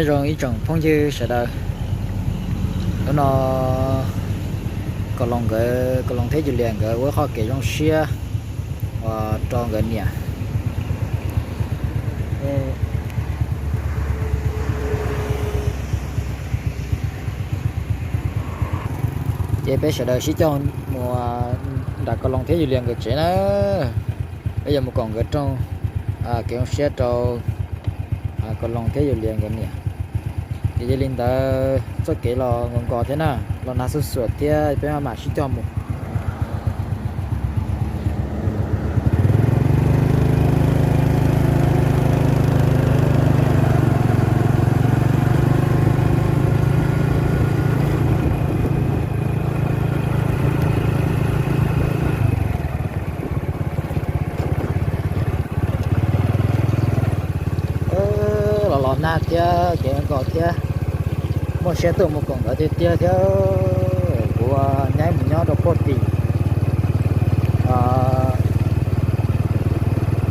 Zoo ib tsoom phooj ywg sawv daws, hnub no Koos Loos nkawd, Koos Loos thiab Yus Lias nkawd ua qhov kev zoo siab uas rau nkawd niam. Ces peb sawv daws sib coj mus nram Koos Loos thiab Yus Lias nkawd tsev na. Peb yuav mus koom nkawd rooj kev zoo siab rau Koos Loos thiab Yus Lias nkawd niam. Ces yog li ntawd txoj kev los nkaus nkos thiab na, los nag xuj xuam thiab, peb maj mam sib coj mus. Los los nag thiab kev nkos thiab, muaj siab tuaj mus koom nkawd tiag tiag thiab. Kuv nyaib mus nyob rau puag tim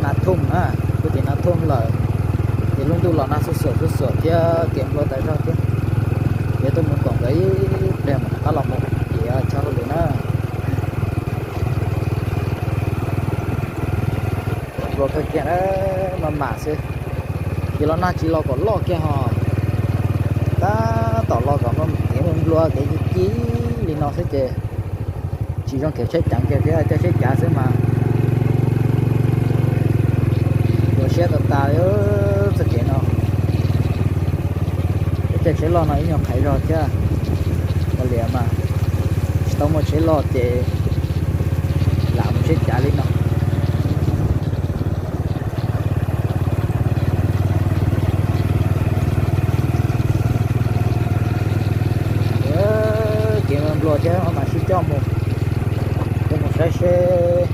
Nas Thooj na, puag tim Nas Thooj lawm, ces lub ntuj los nag xuj xuam xuj xuam thiab kev nplua tas zog thiab. Ces tuaj mus koom nkawd ib pliag mam rov qab los mus ces tshaj hauj lwm na. Nplua kawg kiag na, maj mam xwb. Ces los nag tsis los kom loj kiag ho, tab tom los kom kev nplua kev ci ci li no xwb ces tsis zoo kev tsheb cav kiag thiab, caij tsheb cav xwb mas ua siab tas tas li txoj kev no. Caij tsheb loj no ib nyuag qhaiv zog thiab, ua liam mas tsis tau muaj tsheb loj ces lam mus tsheb cav li no. Kev nplua thiab mam sib coj mus, coj mus saib seb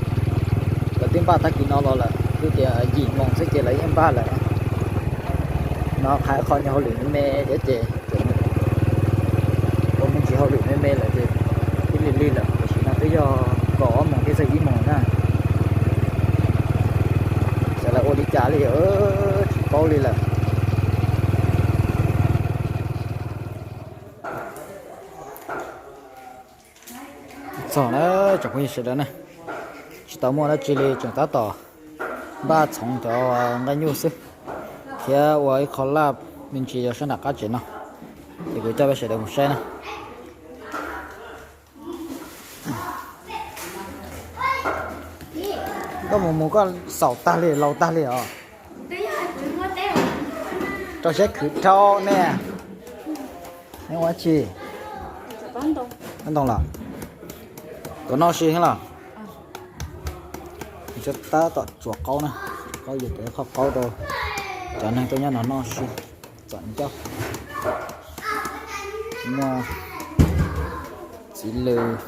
lawv twb npaj tag kis no los lawm, twb tias yim moos xwb ces lawv yeej npaj lawm. No qhov nyuag hauj lwm me me thiab ces ua me ntsis hauj lwm me me lawm ces twb lig lig lawm, tam sim no twb yog kaum ob moos thiab txog ib moos na. Xyov lawv ua li cas li, tsis paub li lawm. Txog na tsoom phooj ywg sawv daws na, tsis tau muaj dab tsi li, tseem tab tom npaj txhoov cov nqaij nyuj xwb, thiab ua ib qho laj me ntsis rau sab nram qab tsev no, ces kuv coj peb sawv daws mus saib na. Koj mus mus koj xaum tag li laus tag li os. Rau siab khwv rau nej. Nej ua dab tsi? Ntoo los? Tuav noj si thiab los? Tab tom tsuav qaub na, qaub yuav tuav ib qho qaub rau cov neeg tuaj nyob no noj si txom ncauj. Muaj txiv lws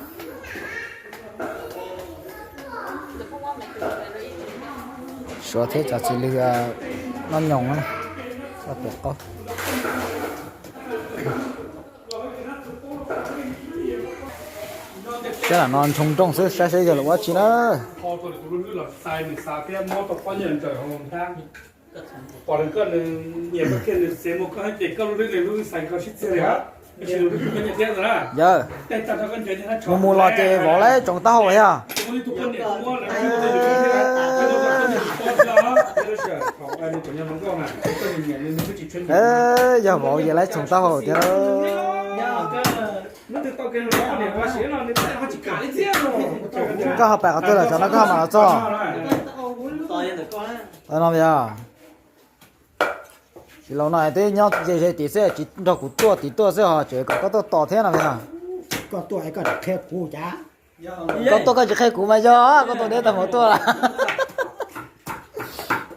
Suav thiab cov txiv lws noj nyoos na, tuav qaub. Sab nram no ntshoo nrooj xwb, saib saib yog lawv ua dab tsi na. Yawg, mus mus los ces vauv lawv tsoom taub hau thiab. Yog vauv ces lawv tsoom taub hau thiab. Koj ho pais qhov twg lawm, tsam no koj ho mam los txog? No yog, tsis laus no twb nyob ze ze tim xwb, tsis nrog kuv tuaj tim tuaj xwb ho tseem kom koj tuaj tos thiab no yog. Koj tuaj koj tsis qhia kuv mas yog koj tuaj deb tag mus tuaj.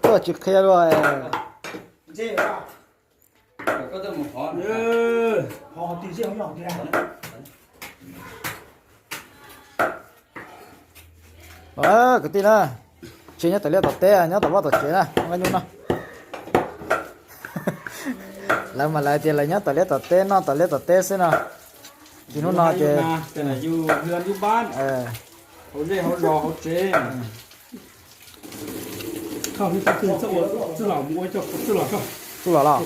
Tuaj tsis qhia luaj. Kwv tij na, tsis nyob tom liaj tom teb, nyob tom vaj tom tsev na, nqaij nyuj no. Lawv mas lawv tias lawv nyob tom liaj tom teb, noj tom liaj tom teb xwb no. Ces hnub no ces hauv zej hauv zos hauv tsev. Txij los mus ua coj txij los tso. Txuj lom los?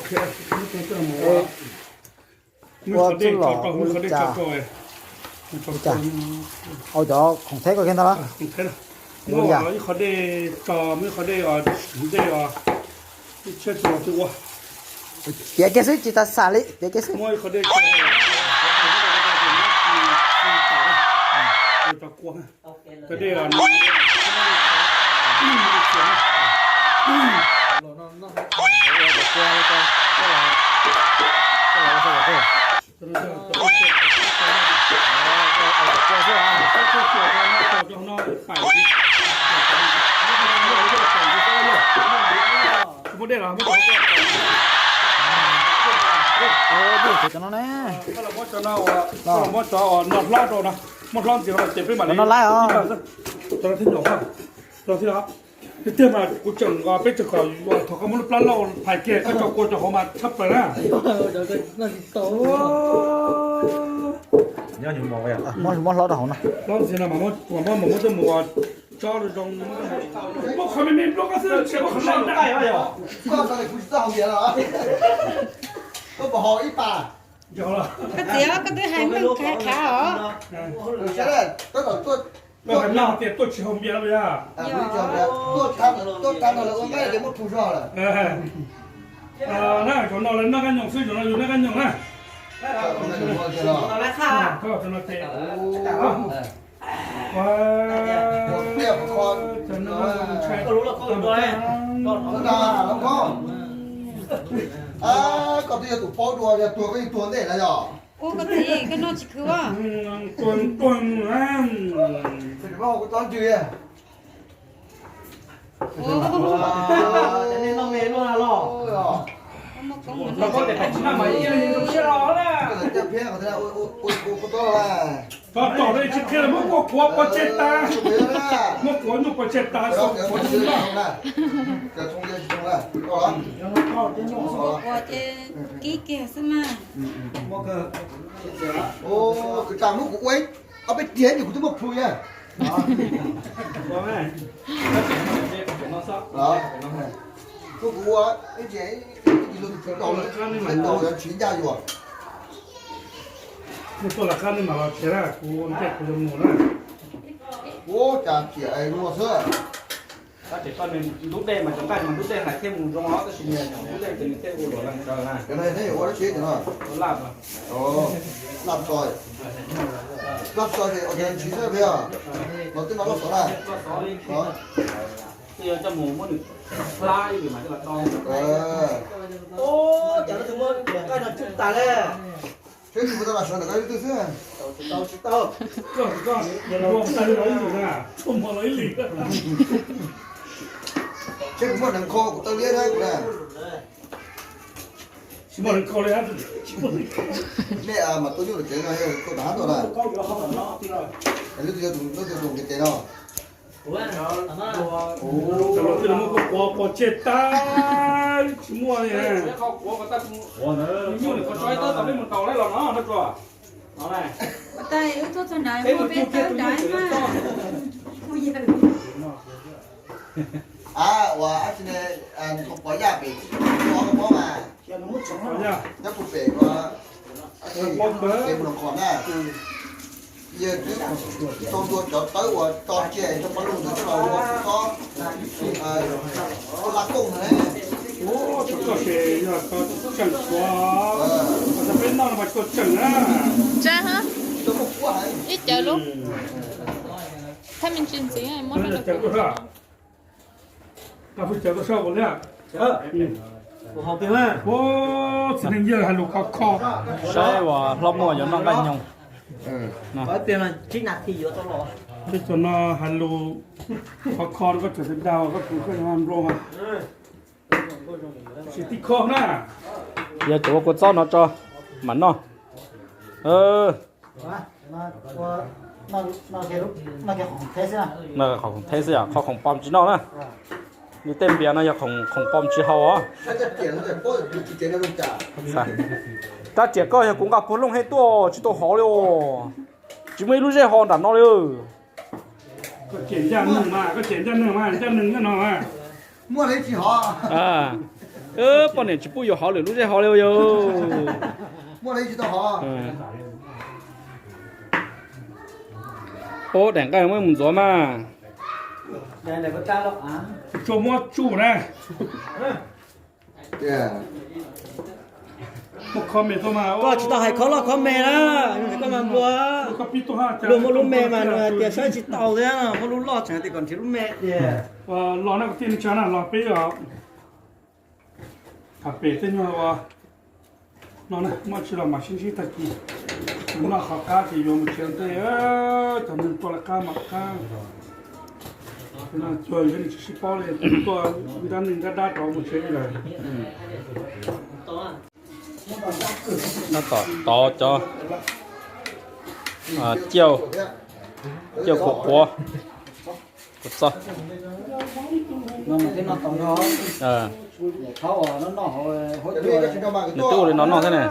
Ua txuj lom ua li cas? Ua cov khoom thaib ko kiag ntag los? Ua li cas? Piav kiag xwb tsis tas xam li, piav kiag xwb. Muab hlob rau no, muab hlob ntxiv no ces peb mam li no laiv os. Tiag mas kuv tseem, peb tseem kom thov koj muab lub plab lauj phais kiag koj tso kua rau hauv mas tshaj plaws na. Muab hlob rau hauv no. Hlob ntxiv no mas muab coj mus tso zoo. Koj txiv, koj twb hais meej khav khav os. Tuaj tsis haus npias los yog? Na, zaum no lawv noj nqaij nyoos xwb, zaum no yus noj nqaij nyoos na. Koj twb yog tus paub dua, yog tuag koj yeej tuag ntej na yog. Ua koj txiv, koj noj tsis khwv as. Kuv tsob ntsws. Nej noj me luaj na los? Cov tom tsis qhia muab kuv quav pov tseg tas, muab kuav nyuj pov tseg tas, kuav nyuj na. Kuv quav ces kib kiag xwb mas. Kwv tas muab kuv ua ob peb tiag kuv twb muab plhu yag. Kuv ua ib tiag ib lo tus tau hais tau yog tsis ncaj yuav. Tuaj lawv qab nej mam los tsev na, kuv ua ntej kuv yuav mus na. Ua cas tiam luag xwb. Tab sis koj ntub dej mas cov nqaij mas ntub dej hais thiaj mus zoo os, tab sis nws ntub dej ces nws thiaj ua luam leej kaw na. Cov no thiaj yuav ua dab tsi cov no? Laj, laj txoy. Laj txoy ces ua cov ntsis xwb peb os. Los twb no laj xov na. Twb yuav coj mus muab nws hlab ib lwm mas twb los tau. Ua cas no tus muab nqaij no tsuj tas le. Seb nws puas tau los sawv ntawm koj ib tug xwb. Tau tsis tau? Koj, koj, koj los ib lwm na, koj mus los ib lwm. Seb kuv muaj neev kho kuv taw liab na kuv na. Tsis muaj neev kho li. Nej mas tuaj nyuj lawm tsev no tuaj nrad tuaj na. Lub twg yog tus, lub twg tus nqi tes no. Cov los twb muab koj quav pov tseg tas, tsis muaj li. Nyuj nws kho tso ib tawb tau peb mus ntaus lawm los no, no tsuas. Ab, ua ab tsi ne, nws kho pov yaj pem, kho koj mob mas. Nyob puag pem ua, pem mus los qhov na. Yawg twb tau ntua cov tawb uas tso cia rau pab lug ntawd coj los ua tsob, ua laj kooj na. Ua tsob txoj se yog tseem tshuav, tau peb noj no mas tsis tau tseem na. Ib cawv lub, thab me ntsis ntxiv muab rau. Txiv neej yawg hais lus khov kho. Saib uas hlob muaj yuav noj nqaij nyoog. Peb tug no hais lus khov kho rau koj tseem dag koj tus koj nplooj. Tsis tib khob na. Yog cov ua kua txob no tso mam noj. Qhov khoom theb xwb, qhov khoom pom tsis noj na. Nws tej npias no yog khoom pom tsis haus os. Rab riam koj yog kuv nqa puag looj hej tuaj tsis tau hov li os. Tsis muaj ib lub zej ho nram no li. Koj cem ncaj neeg mas, koj cem ncaj neeg mas, ncaj neeg nyob no mas. Muaj li tsis hov. Poj niam tsis pub yuav hov lwm lub zej hov li yog. Ub, daim nqaij muab mus ntxuav mas. Tsuas muab tsuj na. Koj tsis tau hais khov loj khov me na, koj mas nplua. Luag muaj lub me mas nws hais tias saib tsis taus thiab, muaj lub loj tseem hais tias kom nrhiav lub me tiag. Los na, kuv tij neej tsa na, los peb tham pem tej nyuag ua no na, muaj tsis los mam sib ntsib tag kis. Noj qhov qab ces yuav mus tsev tej, cov neeg tuaj lawv qab mam qab. Cuag yog neeg tsis sib paub li, tuaj nrab neeg nrab dab rov mus tsev li lawm. Noj tom tod cov ciaj, ciaj khuam quav, khuam txoj. Nws twb ua li no noj thiab ne.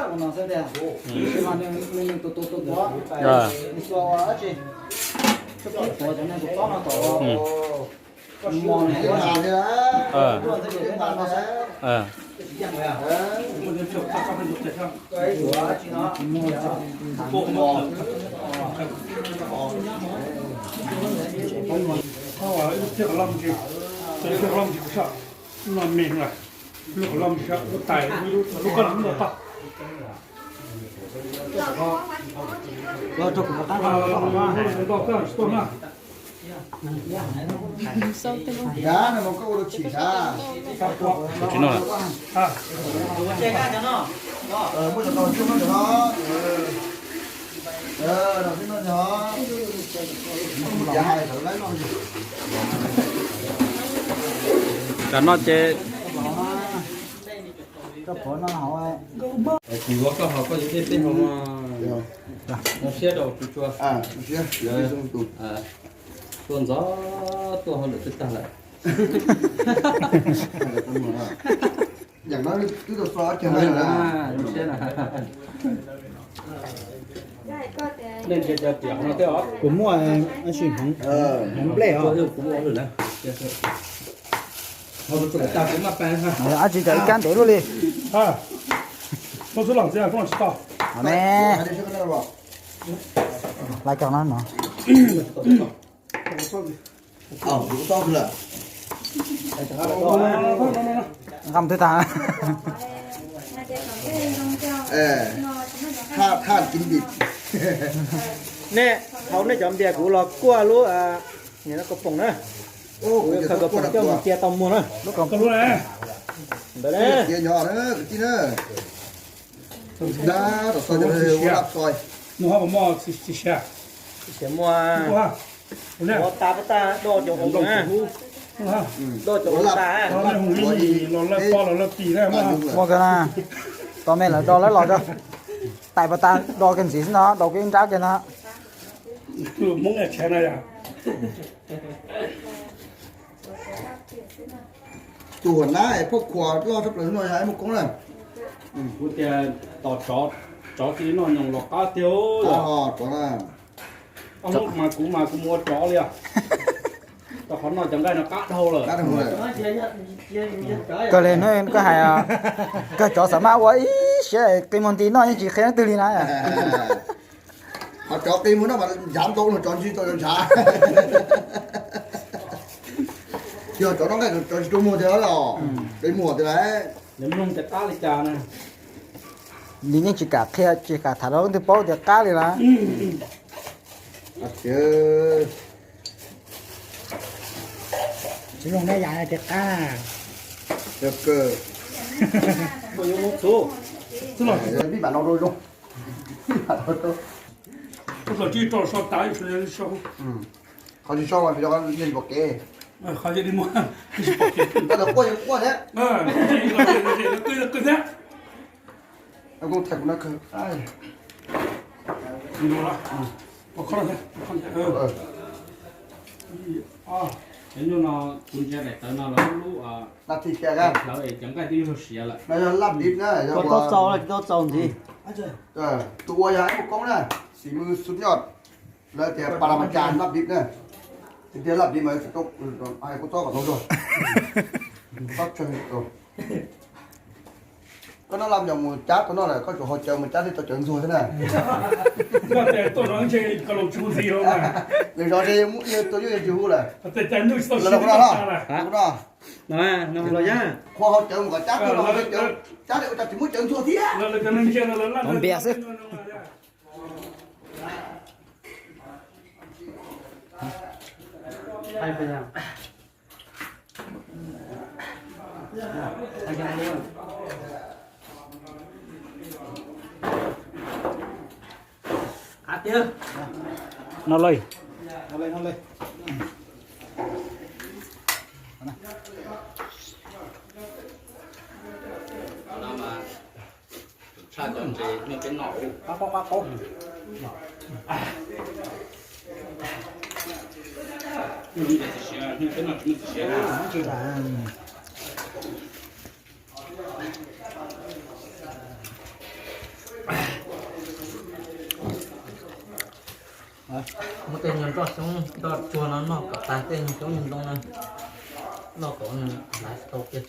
Tsis noj. Tam no ces kuv yuav koj hov koj yuav tej peb hov no. Siab rau tus tsua. Tua ntxov tuaj hauj lwm twb tag lawm. Kuv muaj, tab sis hmoov nplej os. Dab tsi cas ib kab ntev luaj li. Ne, lais cov no no. Nqa mus twb tag. Nej, thaum nej cov npias kuv los kuaj lub, nim no kaus poom na. Kuv yuav khaws kaus poom coj mus cia tau muag na. Ntawd ne. Ua tas pab tas do cov ua na. Do cov ua tas. Muaj kawg na. Tos me lawv do lawv los tso. Tais pas tas do kiag ntxiv xwb no, do kiag ib nrab kiag no. Tus huam nab es phauj khuas loj tshaj plaws no yog Muaj Koob na. Kuv tias tos tsov, tsov cia li noj nyoos los qab tiag. Mas kuv mas kuv mus ua tsov li os. Tau qhov noj cov nqaij no qab dhau lawm. Kawg li, koj hais, kawg tsov xav maj ua ib siab qi muag nti noj yeej tsis qhia leej twg li na. Ho cov qi muag no mas ntshav ntau no tsov ntsig tau ntshav. Yog tsov noj nqaij tsov tsis tu muag tiag los qi muag tiag lawm. Mloog tias qab li cas na. Nws yeej tsis kam qhia tsis kam tham rau leej twg paub tias qab li na. Tsis mloog na yam tias qab na. Qhov tsis so mas yog li pom kev. Qhov tsis so mas yog li pom kev. Koj thaij kuv na. Nyuj no kuv ntsia daim tawv no los lub, lub, cov nqaij twb yuav luag siav lawm. No yog laj dib na, yog tau txaus, tsis tau txaus ntxiv. Tus ua yog Muaj Koob na, xim mws xub nyoj, lawv tias pas las mas cas laj dib na. Tiag tiag laj dib mas tsis tau, hais kua txob kom tau dua. Txob tsawg tau. Koj noj laj me nyuam mus cab tau noj lawm, koj tsum haus cawv mus cab thiaj tau cawv ntxuag thiab na. Nws zov ze yog tua yuj yog ntsis hu lawm. Los no, los no. Qhua haus cawv mus kom cab tuaj, cab thiaj ua cas tsis muaj cawv ntxuag thiab. Npias xwb. No lawm. Muab tej nyuag nroj xyoob nroj tsuag no noj kom tag tej nyuag xyoob nyuag ntoo no, noj kom nws hlais tsis tau kiag.